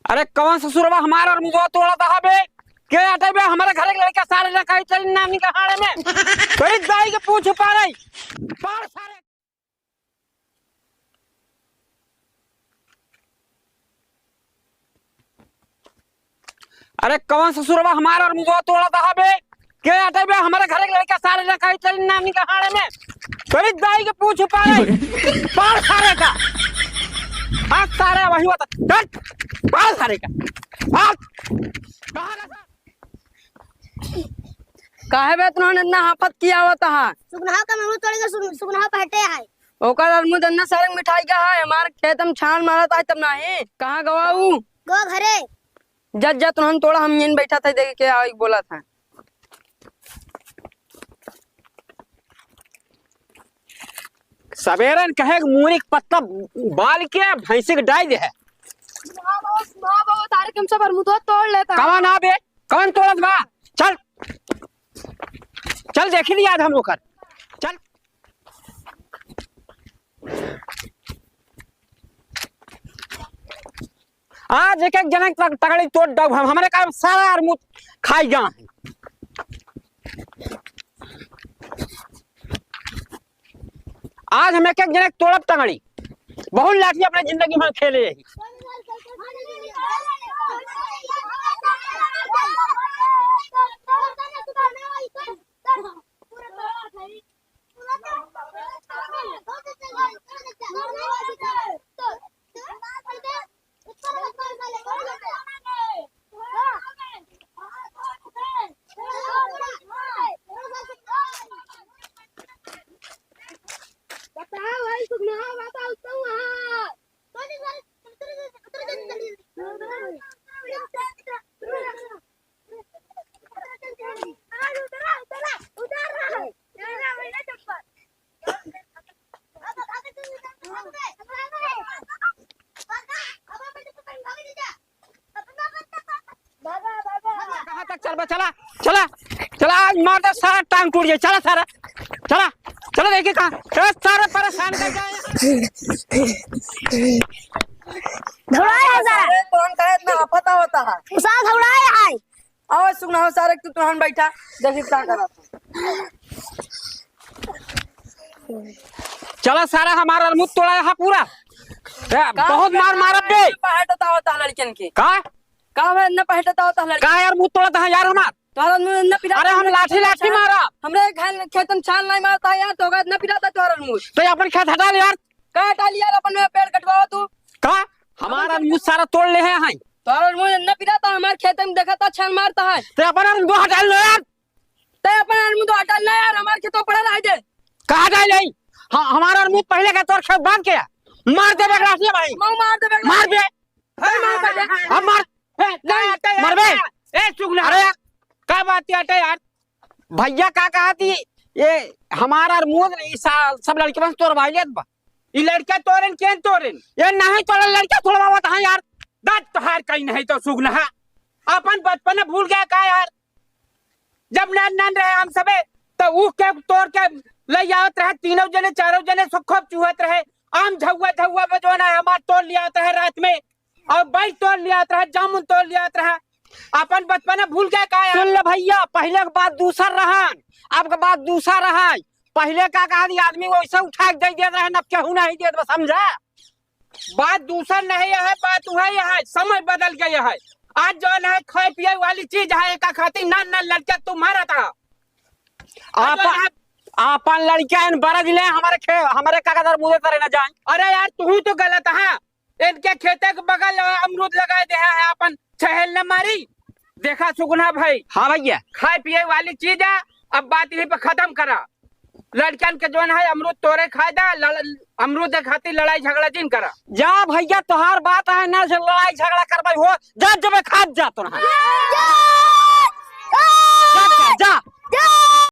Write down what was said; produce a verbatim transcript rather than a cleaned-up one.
अरे कवन ससुरवा हमार अरमुदवा तोड़त ह बे? के अटे बे? हमरे घरे के लड़का सारे ना कही चली नानी के हाड़े में। तेरी दाई के पूछ पारे। पार सारे। अरे कवन ससुरवा हमार अरमुदवा तोड़त ह बे? के अटे बे? हमरे घरे के लड़का सारे ना कही चली नानी के हाड़े में। तेरी दाई के पूछ पारे। पार सारे का। आज सारे वही होता। डट। पार सारे का। आज। कहाँ का सारे? काहे बे तुन्हन इतना हाफत किया आवत हा? सुगनहा का अमरूद तोड़े के सुग-, सुगनहा पहटे आए। ओकर अरमुद इतना सारे मिठाई का है, हमार खेत में छान मारत आज तब नाही। कहाँ गवा ऊ? गवा घरे। जा, जा, तुन्हन तोड़ा, हम यहीं बैठा था, देख के आओ, एक बोला था। सबेरन कहे के मूरी के पत्ता बाल के भैंसी के डाल दे है। सुगनहा बाबा, सुगनहा बाबा, तारे के हम सब अरमुदवा तोड़ लेता। कवन आ बे? कवन तोड़त बा? चल, चल देखी ली आज हम ओकर। चल। आज एक एक जने के तग-, तगड़ी तोड़ दब हम, हमरे का सारा अरमुद खाई जा। आज हम एक एक जने के तोड़ब टंगड़ी। बहुत लाठी अपने जिंदगी में खेले यही। कहाँ तक चलबा? चला, चला, चला, आज मार दे, सारा टांग टूट जाए। चला सारा, चला, चला, देखिए कहाँ, चला, सारा परेशान कर जाए। धौड़ाए है सारा। सारे कौन का इतना आफत होता है? सारा धौड़ाए है। आओ सुगनहा सारे, तू तुरंत बैठा, देखी का करत। चला सारा, हमारा अरमुद तोड़ा है पूरा। ए, का बहुत मार मारब बे। पहटता होता लड़कन के। का? का है, न पहटता होता लड़कन का यार, मुंह तोड़त है यार हमार। तोहरा मुंह न पिरा अरे हम लाठी लाठी मारा। हमरे घर खेतन छाल नहीं मारता है यार, तो न पिराता तोहरा मुंह। तो अपन खेत हटा ले यार। का हटा लिया यार, अपन पेड़ कटवाओ तू। का? हमारा मुंह सारा तोड़ ले है, हैं? तोहरा मुंह न पिराता, हमार खेत में देखता छाल मारता है। तो अपन मुंह हटा ले यार। ते अपन मुंह तो हटा ले यार, हमार खेत पड़ा रह दे। का हटा ले? हाँ, हमारा मुंह पहले का तोर खेत बांध के मार दे बेगला से भाई। मार दे बेगला। मार दे। अरे मार दे। अब मार। ए, नहीं, अटे यार, मरबे। ए, सुगना। अरे, का बात है, अटे यार? भैया का कहा थी, ये हमारा अरमुद, ई सा-, सब लड़के बस तोर भाई लेत बा। ई लड़का तोरेन, केन तोरेन? ये नहीं तोरेन, लड़का तोड़वावत है यार। दांत तोहार कहीं नहीं तो सुगना। अपन बचपन भूल गया का यार? जब नान नान रहे हम सबे, तो ऊ के तोड़ के लइ आवत रहे, तीनों जने, चारों जने से खूब चुहत रहे। आम झउआ, झउआ में जौन है, हमार तोड़ लियात रहे रात में, और बैल तोड़ लियात रहे, जामुन तोड़ लियात रहे। अपन बचपन भूल गए का यार? सुन ले भैया, पहिले के बात दूसर रहन, अब के बात दूसर रहा। पहिले का कहा, आदमी वैसे उठा के दे देत रहे, अब केहू नहीं देत बा, समझा? बात दूसर नहीं है, बात वही है, समय बदल गया है। आज जौन है खाए पिए वाली चीज है, एका खातिर नान नान लड़का तू मारत है। आज जौन आपन, है आपन लड़का इन बरज ले, हमारे खे-, हमारे कागज और मुझे करे ना जाए। अरे यार, तू ही तो गलत है। इनके खेते के बगल अमरूद लगाए दे है, अपन छहेल न मारी। देखा सुगना भाई। हाँ भैया। खाए पिए वाली चीज है, अब बात यही पे खत्म करा। लड़कन के जौन है अमरूद तोरे खाए दा, लड़-, अमरूद के खातिर लड़ाई झगड़ा जिन करा। जा भैया, तोहार बात है ना, से लड़ाई झगड़ा करबै हो, जा जबे खात जा तोरा। जा, जा, जा।